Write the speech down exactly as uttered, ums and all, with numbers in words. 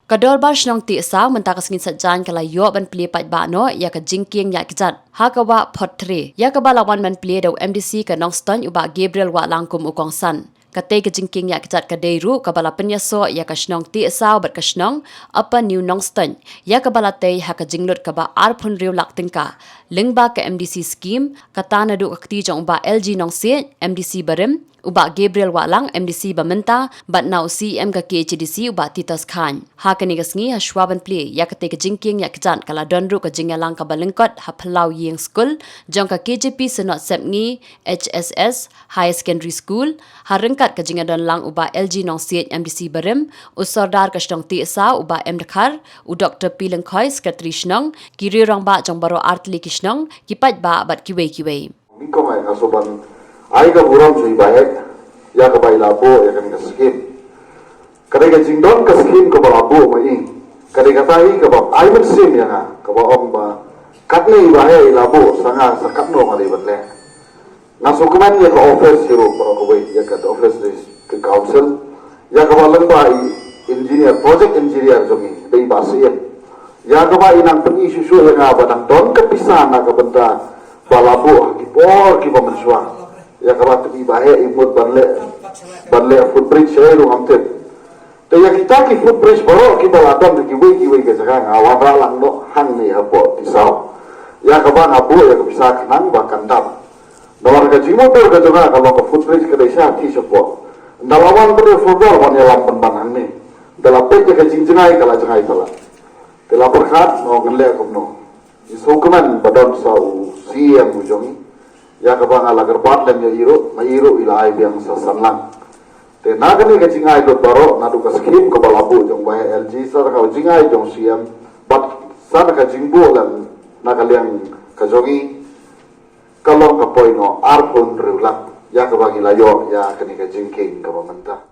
Ka Dorbar Shnong Tiehsaw mynta ka sngi Saitjaiñ ka la ïoh ban plie paidbah noh ïa ka jingkieng ïaid kjat ha ka wah Photre, ïa kaba la wan ban plie da u M D C ka Nongstoiñ u Bah Gabriel Wahlang kum u kongsan. Katei ka jingkieng ïaid kjat ka dei ruh kaba la pynïasoh ïa ka shnong Tiehsaw bad ka shnong Upper New Nongstoiñ, ïa kaba la tei ha ka jinglut kaba arphew hynriew lak tyngka lyngba ka M D C scheme, kata naduh ka kti jong u Bah L G Nongsiej, M D C barim, u Bah Gabriel Wahlang, M D C ba mynta, bad na u C E M ka K H A D C u Bah Titus Chyne. Ha kane ka sngi, ha shuwa ban plie ïa katei ka jingkieng ïaid kjat, ka la don ruh ka jingïalang kaba lyngkot ha phyllaw ïing skul jong ka K J P Synod Sepngi H S S Higher Secondary School, ha ryngkat ka jingïadon lang u Bah L G Nongsiej, M D C barim, u Sordar ka shnong Tiehsaw u Bah M Dkhar, u Doctor P Lyngkhoi, Secretary shnong, ki riew rangbah jong baroh artylli ki shnong, ki paidbah bad kiwei kiwei. Nyngkong eh nga sngewbha ban ai ka burom sha i Bah Heh ïa kaba i la buh ïa kane ka skim. Ka dei ka jingdon ka skim kaba la buh ma i. Ka dei kata hi kaba ai mynsiem ïa nga, kaba ong ba katne i Bah Heh i la buh, sa nga sa katno nga dei ban leh. Nga sngewkmen ïa ka office hi ruh baroh kawei, ïa ka office ka council, ïa kaba lyngba i engineer, project engineer jong i, dei i Bah Syiem. Ïa kaba i nang pyni shuh shuh ïa nga ba dang don ka pisa na ka bynta ba la buh ha ki por kiba mynshuwa. Ïa kaba tip i Bah Heh i mut ban leh, ban leh footbridge, eh, ruh ngam tip. Te ïa kita ki footbridge baroh kiba la don ha kiwei kiwei ki jaka nga wanrah lang noh hangne hapoh Tiehsaw. Ïa kaba nga buh ïa ka pisa khnang ba kan dap. Namar ka jingmutdur ka jong nga ka long ka footbridge ka dei sha thied shapoh. Ynda la wan ka dei football wan ïalam pynban hangne. Ynda la peit ïa ka jingjngai ka la jngai palat. Te la pyrkhat, no, ngan leh kumno. Ngi sngewkmen ba don sa u C E M u jong ngi. Ïa kaba nga la kyrpad lem ïa i ruh, ma i ruh i la ai biang sa san lak. Te na kane ka jingai lut baroh, naduh ka skim kaba la buh jong u Bah L G, sa ka jingai jong C M, bad sa ka jingbuh lem na ka liang ka jong ngi, ka long ka poi noh arphew hynriew lak. Ïa kaba ngi la ïoh ïa kane ka jingkieng kaba mynta.